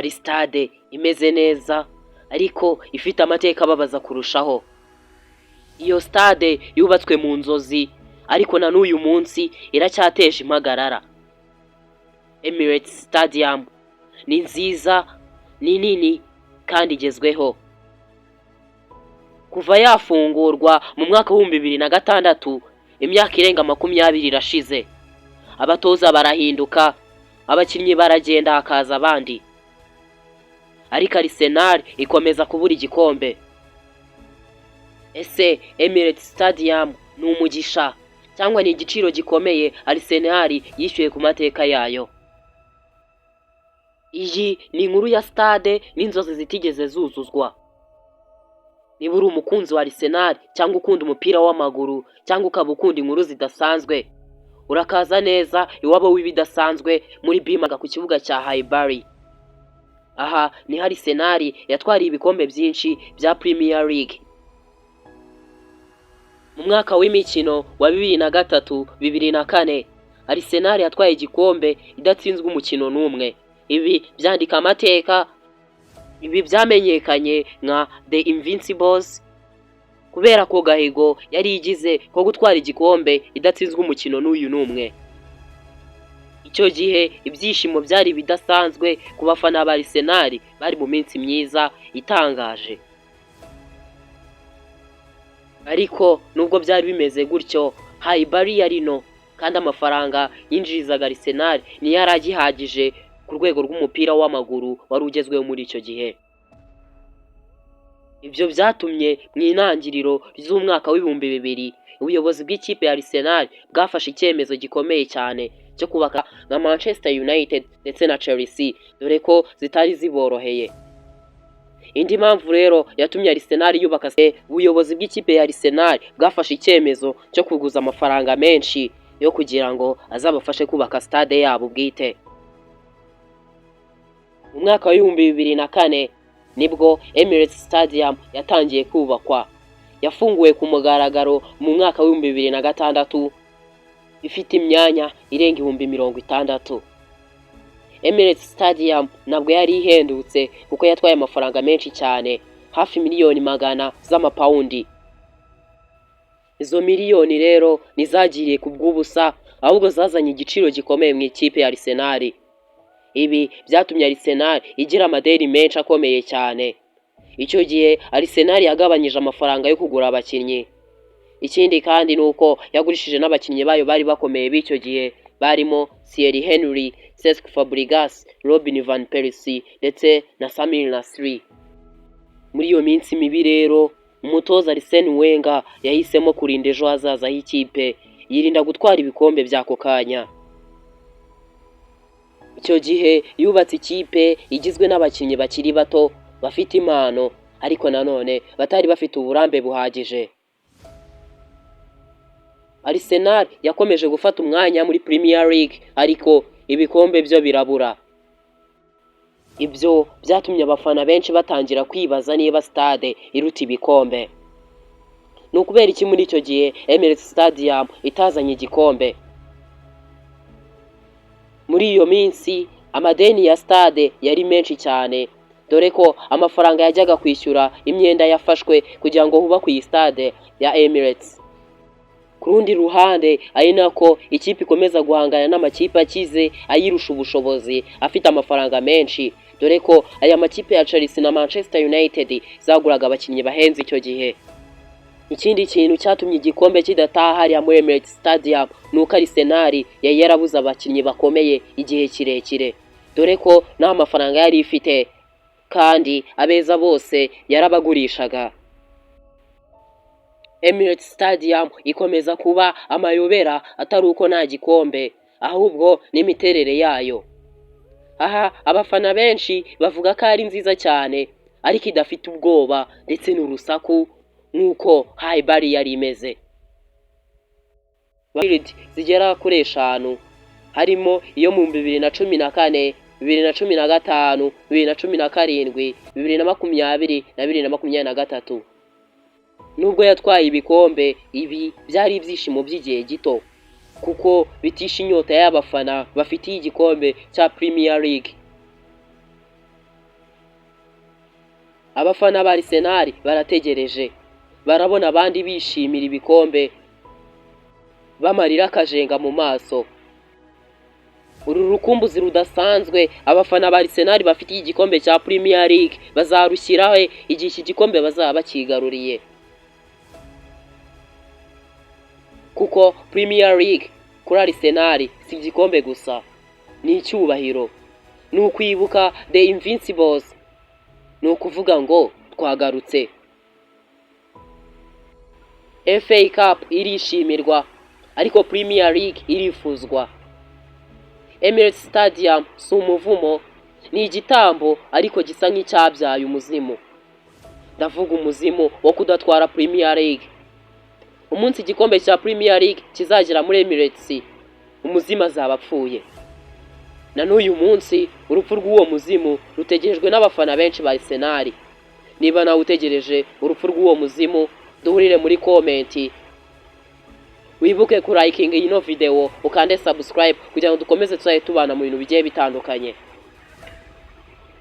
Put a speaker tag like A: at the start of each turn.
A: Hari stade imeze neza ariko ifite amateka ababaza kurushaho. Iyo stade yubatswe mu nzozi, ariko na n'uyu munsi iracyateje impagarara. Emirates Stadium ni nziza, ni nini kandi igezweho. Kuva yafungurwa mu mwaka wa 2006, imyaka irenga 20 irashize. Abatoza barahinduka, abakinnyi baragenda, hakaza abandi, ariko Arsenal ikomeza kubura igikombe. Ese Emirates Stadium ni umugisha cyangwa ni igiciro gikomeye Arsenal yishyuye ku mateka yayo? Iyi ni inkuru ya stade n'inzozi zitigeze zuzuzwa. Niba uri umukunzi wa Arsenal cyangwa ukunda umupira w'amaguru cyangwa ukaba ukunda inkuru zidasanzwe, urakaza neza iwabo w'ibidasanzwe muri Bimaga ku kibuga cya Highbury. Aha niho Arsenal yatwariye ibikombe byinshi bya Premier League. Mu mwaka w'imikino wa 2003-2004, Arsenal yatwaye igikombe idatsinzwe umukino n'umwe. Ibi byandika amateka. Ibi byamenyekanye nka The Invincibles kubera ko gahigo yari igize ko gutwara igikombe idatsinzwe umukino n'uyu n'umwe. Icyo gihe ibyishimo byari bidasanzwe ku bafana ba Arsenal, bari mu minsi myiza itangaje. Ariko nubwo byari bimeze gutyo, Highbury yari no kandi amafaranga yinjirizaga Arsenal ntiyari agihagije ku rwego rw'umupira w'amaguru wari ugezweho muri icyo gihe. Ibyo byatumye mu intangiriro z'umwaka wa 2000 ubuyobozi bw'ikipe ya Arsenal bwafashe icyemezo gikomeye cyane cyo kubaka nka Manchester United ndetse na Chelsea, dore ko zitari ziboroheye. Indi mpamvu rero yatumye Arsenal yubaka, ubuyobozi bw'ikipe ya Arsenal bwafashe icyemezo cyo kuguza amafaranga menshi yo kugira ngo azabafashe kubaka stade yabo bwite. Mu mwaka wa 2004 nibwo Emirates Stadium yatangiye kubakwa. Yafunguwe ku mugaragaro mu mwaka wa 2006, ifite imyanya irenga 60,000. Emirates Stadium ntabwo yari ihendutse kuko yatwaye amafaranga menshi cyane, hafi miliyoni 100 z'amapawundi. Izo miliyoni rero ntizagiriye ku bw'ubusa, ahubwo zazanye igiciro gikomeye mu ikipe ya Arsenal. Ibi byatumye Arsenal igira amadeni menshi akomeye cyane. Icyo gihe Arsenal yagabanyije amafaranga yo kugura abakinnyi. Ikindi kandi ni uko yagurishije n'abakinnyi bayo bari bakomeye b'icyo gihe, barimo Thierry Henry, Cesc Fabregas, Robin van Persie ndetse na Samir Nasri. Muri iyo minsi mibi rero, umutoza Arsene Wenger yahisemo kurinda ejo hazaza h'ikipe, yirinda gutwara ibikombe by'ako kanya. Icyo gihe yubatse ikipe igizwe n'abakinnyi bakiri bato bafite impano, ariko nanone batari bafite uburambe buhagije. Arsenal yakomeje gufata umwanya muri Premier League, ariko ibikombe byo birabura. Ibyo byatumye abafana benshi batangira kwibaza niba stade iruta ibikombe. Ni ukubera iki muri icyo gihe Emirates Stadium itazanye igikombe? Muri iyo minsi amadeni ya stade yari menshi cyane, dore ko amafaranga yajyaga kwishyura imyenda yafashwe kugira ngo hubakwe iyi stade ya Emirates. Ku rundi ruhande, ari nako ikipe ikomeza guhangana n'amakipe akize ayirusha ubushobozi, afite amafaranga menshi, dore ko aya makipe ya Chelsea na Manchester United zaguraga abakinnyi bahenze icyo gihe. Ikindi kintu cyatumye igikombe kidataha hariya muri Emirates Stadium ni uko Arsenal yari yarabuze abakinnyi bakomeye igihe kirekire, dore ko nta mafaranga yari ifite kandi abeza bose yarabagurishaga. Emirates Stadium ikomeza kuba amayobera, atari uko nta gikombe, ahubwo n'imiterere yayo. Aha abafana benshi bavuga ko ari nziza cyane ariko idafite ubwoba ndetse n'urusaku nk'uko Highbury yari imeze. Zigera kuri eshanu, harimo iyo mu 2014, 2015, 2017, 2020 na 2023. Nubwo yatwaye ibikombe, ibi byari ibyishimo by'igihe gito kuko bitisha inyota y'abafana bafitiye igikombe cya Premier League. Abafana ba Arsenal barategereje, barabona abandi bishimira ibikombe bamarira akajenga mu maso. Uru rukumbuzi rudasanzwe abafana ba Arsenal bafitiye igikombe cya Premier League bazarushyiraho igihe iki gikombe bazaba bakigaruriye, kuko Premier League kuri Arsenal si igikombe gusa, ni icyubahiro, ni ukwibuka The Invincibles, ni ukuvuga ngo twagarutse. FA Cup irishimirwa, ariko Premier League irifuzwa. Emirates Stadium si umuvumo, ni igitambo, ariko gisa nk'icyabyaye umuzimu. Ndavuga umuzimu wo kudatwara Premier League. Umunsi igikombe cya Premier League kizagera muri Emirates, umuzimu azaba apfuye. Na n'uyu munsi urupfu rw'uwo muzimu rutegerejwe n'abafana benshi ba Arsenal. Niba nawe utegereje urupfu rw'uwo muzimu, duhurire muri comment. Wibuke kulikinga ino video, ukande subscribe kugira ngo dukomeze tuzajye tubana mu bintu bigiye bitandukanye.